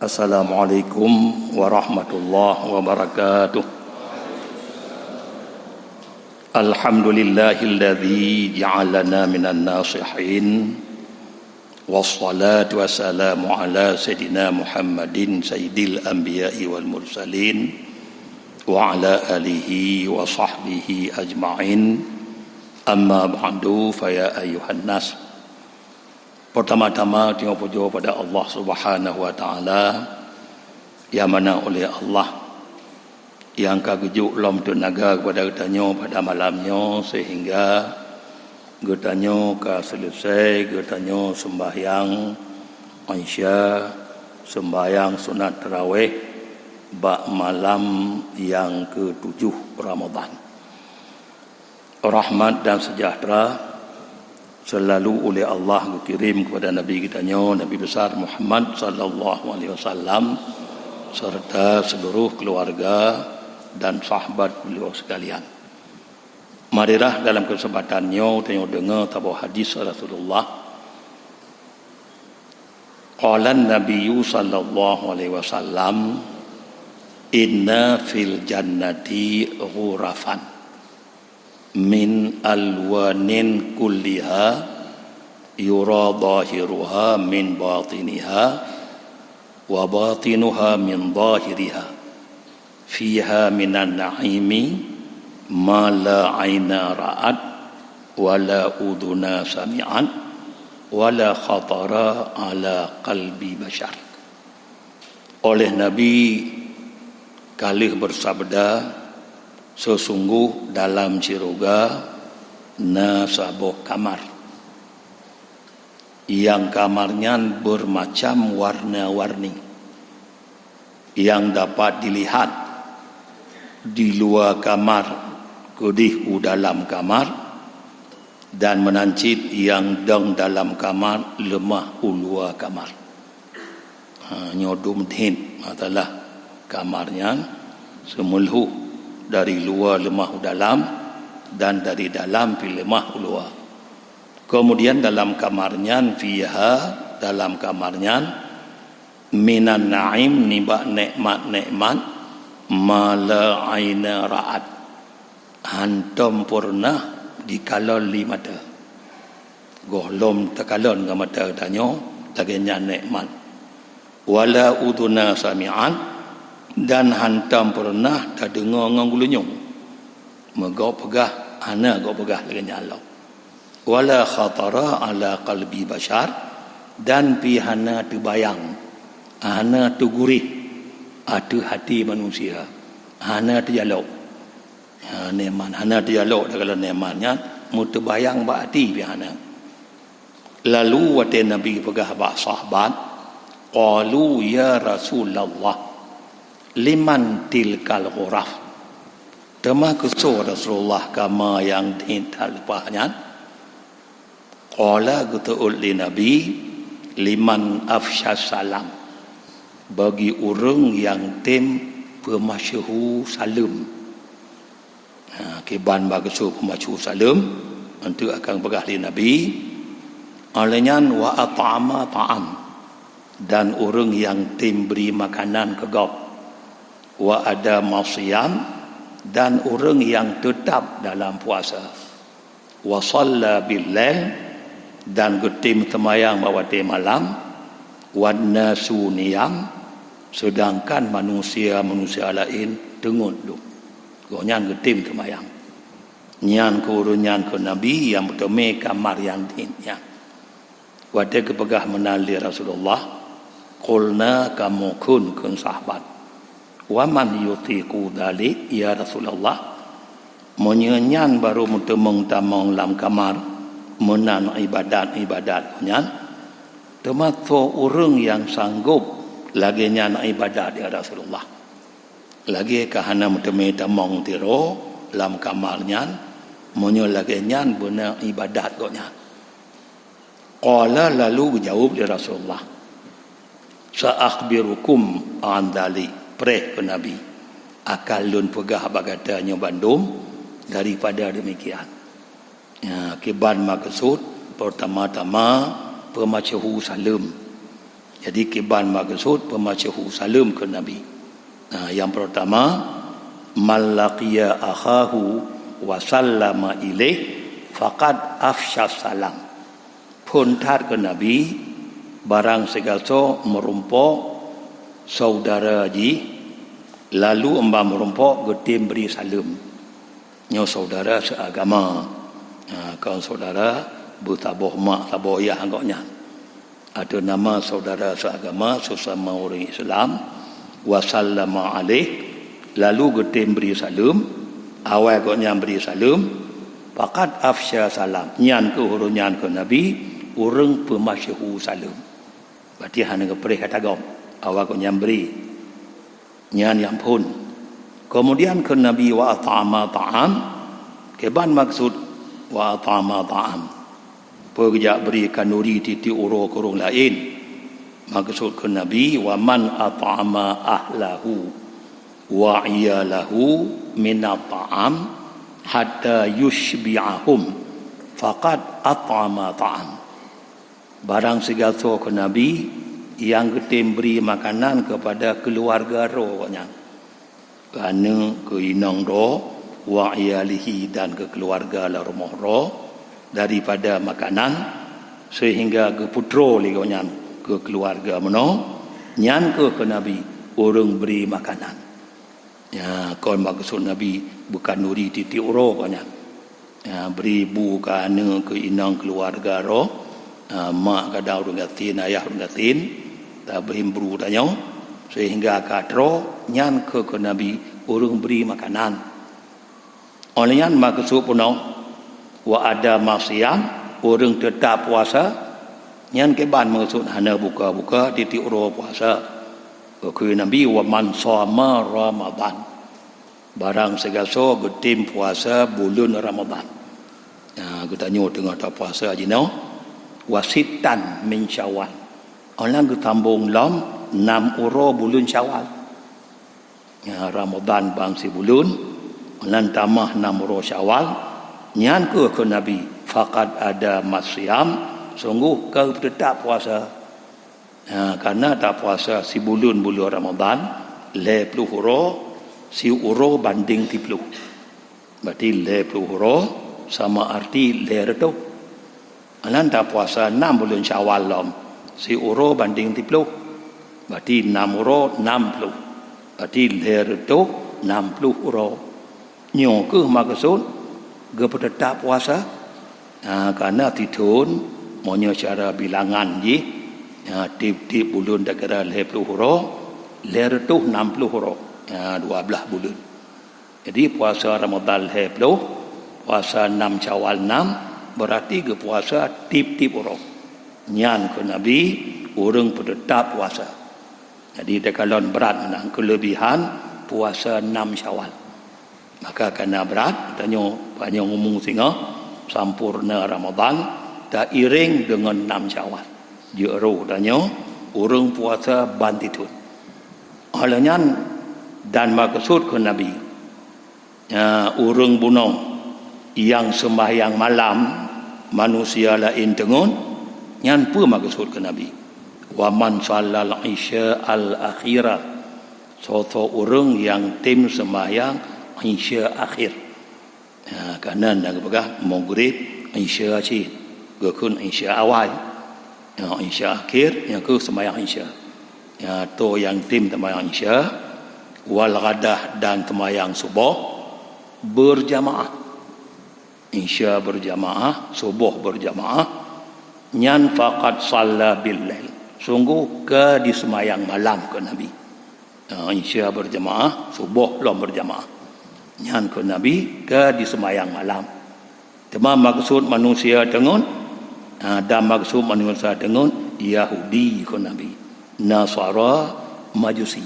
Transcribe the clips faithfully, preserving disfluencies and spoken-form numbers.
Assalamualaikum warahmatullahi wabarakatuh. Alhamdulillahilladzi ja'alana minan nasihin. Wassalatu wassalamu ala sayyidina Muhammadin sayyidil anbiya'i wal mursalin wa ala alihi wa sahbihi ajma'in. Amma ba'du, fa ya ayyuhan nas. Pertama-tama, tanyoe pujoe pada Allah Subhanahu wa Taala, nyang mana oleh Allah nyang ka geujok lom teunaga keupada geutanyoe pada malam nyoe, sehingga geutanyoe ka seuleusai geutanyoe seumbahyang Isya, seumbahyang sunat tarawih bak malam nyang keutujoh Ramadhan. Rahmat dan sejahtera selalu uleh Allah geukirém keupada Nabi geutanyoe, Nabi Besar Muhammad sallallahu alaihi wasallam, serta seluruh keluarga dan sahabat beliau sekalian. Marilah dalam kesempatan nyoe tanyoe deungoe saboh hadis Rasulullah. Qala Nabiyyu sallallahu alaihi wasallam, "Inna fil jannati ghurafan min alwanin kulliha yura zahiruha min batiniha wa batinuha min zahiriha." Fiha minan na'imi ma la aina ra'at, wa la udhuna sami'at, wa la khatara ala qalbi bashar. Oleh Nabi ka lheueh beusabda, "Seusungguh dalam syeuruga na saboh kamar, nyang kamar nyan beumacam warna-warni." Nyang dapat dilihat di luwa kamar keudeh u dalam kamar, dan meunan cit nyang dong dalam kamar leumah u luwa kamar. Ha, nyoe dum dhin masalah kamar nyan, seumeuleuh dari luwa leumah u dalam, dan dari dalam pi leumah u luwa. Keumudian dalam kamar nyan, fiha, dalam kamar nyan, minan na'im, nibak nekmat-nekmat, ma la aina ra'at, hantom peureunah jikalon lé mata. Gohlom takalon ngon mata tanyoe lagée nyan nekmat. Wa la udhuna sami'at, dan hantom peureunah tadeungoe ngon geulinyueng. Meugob peugah, hana gob peugah lagée nyan lom. Wa la khatara ala qalbi bashar, dan pi hana teubayang, hana teugureh ateueh hati manusia, hana teujalok. Ha, nekmat hana teujalok, takalon nekmat nyan meuteubayang bak hati pi hana. Lalu watée Nabi peugah bak sahabat, qalu, "Ya Rasulullah, liman tilkal ghuraf?" Teuma keusoe Rasulullah kama nyang dhin that leupah nyan? Qala, geuteuôt lé Nabi, "Liman afsyas salam," bagi ureuëng nyang tem peumasyhu saleuem. Ha, kiban bak keusoe peumasyhu saleuem, eunteuk akan peugah lé Nabi, óh lheueh nyan, "Wa at'ama ta'am," dan ureuëng nyang tem bri makanan keu gob, "Wa adama shiyam," dan ureuëng nyang teutab dalam puasa, "Wa shalla bil lail," dan geutem seumayang bak watée malam, "Wan nasu niyam," seudangkan manusia-manusia laén teungeut dum. Gobnyan geutem seumayang. Nyan keuh ureuëng nyan keuh Nabi nyang meuteumé kamar nyang dhin nyan. Watée geupeugah meunan lé Rasulullah, qulna, kamoe kheun keu sahabat, "Wa man yutiqu dzalik, ya Rasulullah?" Meunyoe nyan barô meuteumong tamong lam kamar meunan iébadat-iébadat nyan, teuma soe ureuëng nyang sanggôb lagée nyan iébadat, ya Rasulullah? Lagée ka hana meuteumé tamong sidroe lam kamar nyan, meunyoe lagée nyan beuna iébadat gobnyan. Qala, lalu geujaweueb lé Rasulullah, "Sa akhbirukum an dzalik," preh keu Nabi, "akan lôn peugah bak gata nyoe bandum daripada deumikian." Ya, kiban maksud, pertama-tama peumasyhu saleuem. Jadi, kiban maksud peumasyhu saleuem keu Nabi. Nah, yang pertama, "Man laqiya akhahu wa sallama ilaih faqad afsya salam." Phon that keu Nabi, barang sigasoe meurumpok saudara jih, lalu amba meurumpok geutem bri saleuem. Nyoe saudara seuagama. Ha, kon saudara beusaboh mak saboh yah gobnyan. Ateueh nama saudara seuagama, sesama ureuëng Islam, wa sallama alaih, lalu geutem bri saleuem, awai gobnyan bri saleuem, faqad afsya salam. Nyan keuh ureuëng nyan keu Nabi, ureuëng peumasyhu saleuem. Berarti hana geupreh gata gob, awai gobnyan bri. Nyan nyang phon. Keumudian kheun Nabi, "Wa at'ama ta'am." Kiban maksud "wa at'ama ta'am"? Peue geujak bri kanduri tieb-tieb uroe keu ureuëng laén? Maksud kheun Nabi, "Wa man at'ama ahlahu wa iyalahu minat ta'am hatta yusybi'ahum, faqad at'ama ta'am." Barang sigasoe kheun Nabi nyang geutem bri makanan keupada keuluwarga droe nyan, keu aneuëk, keu inong droe, wa iyalihi, dan keu keuluwarga lam rumoh droe, daripada makanan, seuhingga geupeutroe lé gobnyan keu keuluwarga meunoe, nyan keuh kheun Nabi ureuëng bri makanan. Ya, kon maksud Nabi bri kanduri tieb-tieb uroe nyan. Ya, bri bu keu aneuëk, keu inong, keuluwarga droe, ha, mak kadang ureuëng gasien, ayah ureuëng gasien, tabri bri tanyoe, seuhingga ka troe, nyan keuh kheun Nabi ureuëng bri makanan. Óh lheueh nyan maksud peunoh, "Wa adama siyam", ureuëng teutab puasa, nyan kiban maksud hana buka-buka tieb-tieb uroe puasa. Geukheun Nabi, "Wa man shoma Ramadan", barang sigasoe geutem puasa buleuen Ramadan. Nah, geutanyoe teungoh tapuasa jinoe, "wa sittan min Syawal", óh lheueh nyan geusambong lom nam uroe buleuen Syawal. Ya, Ramadan ban sibuleuen, óh lheueh nyan tamah nam uroe Syawal, nyan keuh kheun Nabi, "Faqad adama siyam", sunggoh ka geupeuteutap puasa. Ha, kareuna tapuasa sibuleuen buleuen Ramadan, lhée ploh uroe, siuroe bandeng siploh. Berarti lhée ploh uroe sama arti lhée reutôh. Nyan tapuasa nam buleuen Syawal lom, siuroe bandeng siploh. Berarti nam uroe nam ploh. Berarti lhée reutôh nam ploh uroe. Nyoe keuh maksud geupeuteutap puasa. Ha, kareuna sithon, meunyoe secara bilangan jih, ha, tieb-tieb buleuen takira lhée ploh uroe, lhée reutôh nam ploh uroe, ha, dua blaih buleuen. Jadi, puasa Ramadan lhée ploh, puasa nam Syawal nam, berarti geupuasa tieb-tieb uroe. Nyan kheun Nabi, ureuëng peuteutap puasa. Jadi, takalon brat meunan keulebihan puasa nam Syawal. Maka kana brat, tanyoe panyang umu singoh, sampoereuna Ramadan, tairéng deungon nam Syawal. Jeuet roh tanyoe, ureuëng puasa ban sithon. Óh lheueh nyan, dan maksud kheun Nabi, ya, ureuëng bunoe nyang seumbahyang malam manusia laén teungeut, nyan peue maksud kheun Nabi? "Wa man shallal isya al-akhira", soe-soe ureuëng nyang tem seumbahyang isya akhir. Ya, kareuna na geupeugah maghrib, isya cit, geukheun isya awai. Ya, isya akhir, nyang keuh seumbahyang isya. Ya, toh nyang tem seumbahyang isya, wal ghadah dan seumbahyang suboh berjamaah. Isya berjamaah, suboh berjamaah, nyan faqad shalla bil lail. Sunggoh ka diseumbahyang malam kheun Nabi. Ha, isya berjamaah, suboh lom berjamaah. Nyan kheun Nabi ka diseumbahyang malam. Teuma maksud manusia teungeut, ha, dan maksud manusia teungeut, Yahudi kheun Nabi, Nasara, Majusi.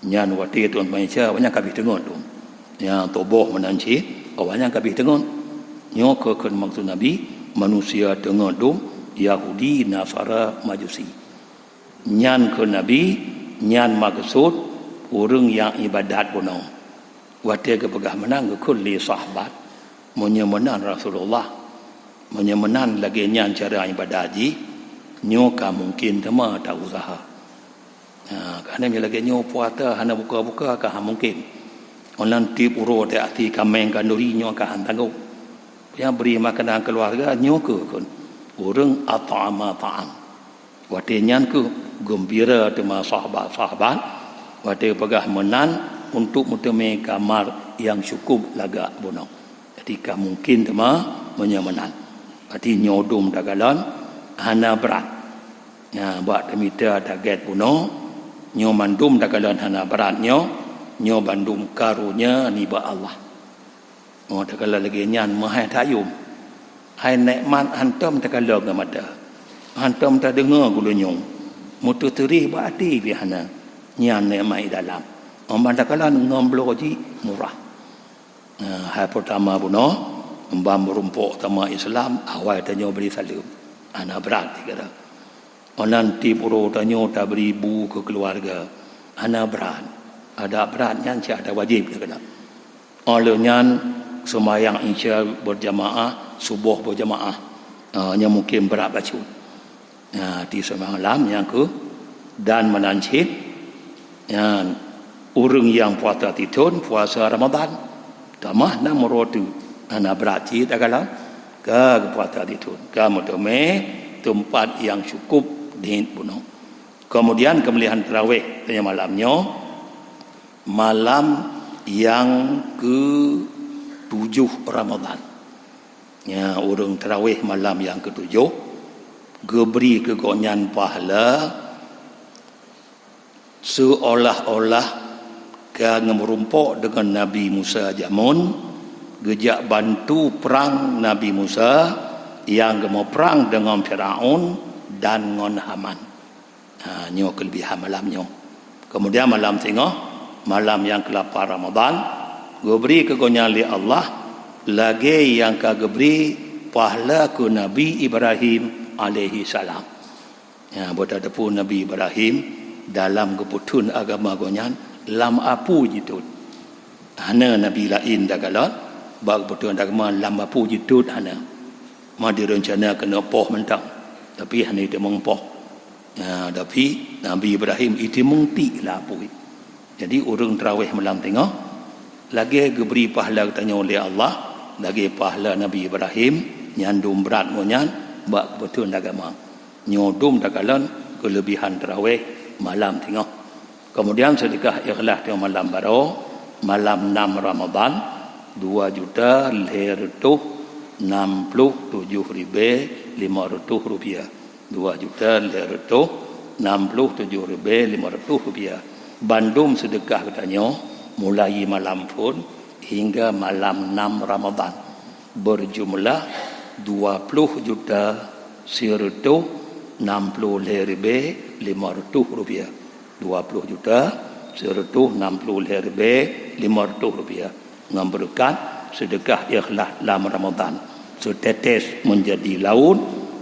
Nyan watée teungeut manusia, awaknyan ka abéh teungeut dum. Nyang tuboh meunan cit, awaknyan ka abéh teungeut. Nyoe keuh kheun maksud Nabi, manusia teungeut dum, Yahudi, Nasara, Majusi. Nyan kheun Nabi, nyan maksud ureuëng nyang iébadat bunoe. Watée geupeugah meunan geukheun lé sahabat, meunyoe meunan Rasulullah, Meunyoe meunan lagée nyan cara ibadat jih, nyoe ka mungken teuma ta-useuha. Ha, karena meunyoe lagée nyoe puasa hana buka-buka ka hana mungken. Meunan tieb uroe teuh até kaméng khanuri nyoe ka hana tanggong. Nyang bri makanan keuluwarga nyoe keuh kheun ureuëng at'ama ta'am. Watée nyan keuh geumbira teuma sahabat-sahabat watée peugah meunan untuk meuteumé kamar nyang cukup lagak bunoe. Jadi ka mungken teuma meunyoe meunan. Berarti nyoe dum takalon hana brat. Nya, bak teumita target bunoe, nyoe mandum takalon hana brat nyoe, nyoe bandum karonya nibak Allah. Oh, takalon lagée nyan meuhai tayum. Hai nikmat hantom takalon ngon mata. Hantom tadeungoe geulinyueng. Meuteuteuréh bak até pih hana. Nyan nikmat dalam. Oman takalon ngon bloe jih murah. Nah, hai peutama bunoe, ban meurumpok teuma Islam, awai tanyoe bri saleuem. Hana brat dikira. Meunan tieb uroe tanyoe tabri bu keu keuluwarga. Hana brat. Adak brat nyan cit adak wajéb dikira. Óh lheueh nyan seumayang Isya berjamaah, suboh berjamaah. Ah, nyan mungken brat bacut. Nah, di seumayang malam nyang keu dan meunan cit, nyan ureuëng nyang puasa tithon, puasa Ramadan. Tamah na meuroti, hana brat cit takalon, ka geupuasa tithon, ka meuteumé teumpat nyang cukup niet bunoe. Kemudian keumuliaan tarawih tanyoe malam nyoe, malam nyang keu tujoh Ramadan. Nya, ureuëng tarawih malam nyang keu tujoh, geubri keu gobnyan pahala seuolah-olah ka geumeurumpok deungon Nabi Musa jameun, geujak bantu prang Nabi Musa nyang geumeuprang deungon Firaun dan ngon Haman. Ha, nyoe keulebihan malam nyoe. Kemudian malam singoh, malam nyang keulapan Ramadan, geubri keu gobnyan lé Allah lagée nyang ka geubri pahala keu Nabi Ibrahim alaihi salam. Ya, beutateupeu Nabi Ibrahim dalam geupeutheun agama gobnyan lam apui jitot. Hana nabi laén takalon bak geupeutheun agama lam apui jitot hana. Ma direuncana keuneuk poh mantong, tapi hana jiteumeung poh. Ya, tapi Nabi Ibrahim jiteumeung tiek lam apui. Jadi ureuëng tarawih malam singoh lagée geubri pahala geutanyoe lé Allah, lagée pahala Nabi Ibrahim nyang dum brat ngon nyan bak geupeutheun agama. Nyoe dum takalon keulebihan tarawih malam singoh. Kemudian seudeukah ikhlas teuma malam baroe, malam nam Ramadan, dua juta lhée reutôh nam ploh tujoh ribée lima reutôh rupiah. Dua juta lhée reutôh nam ploh tujoh ribée lima reutôh rupiah. Bandum seudeukah geutanyoe mulai malam phon hingga malam nam Ramadan, berjumlah dua ploh juta sireutôh nam ploh lhée ribée lima reutôh rupiah. Dua ploh juta sireutôh nam ploh lhée ribée lima reutôh rupiah. Ngon beureukat seudeukah ikhlas lam Ramadan, seutetes meunjadi laôt,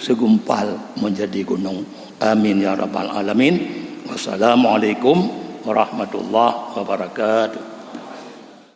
seugumpal meunjadi gunong. Amin ya rabbal alamin. Wassalamualaikum warahmatullahi wabarakatuh.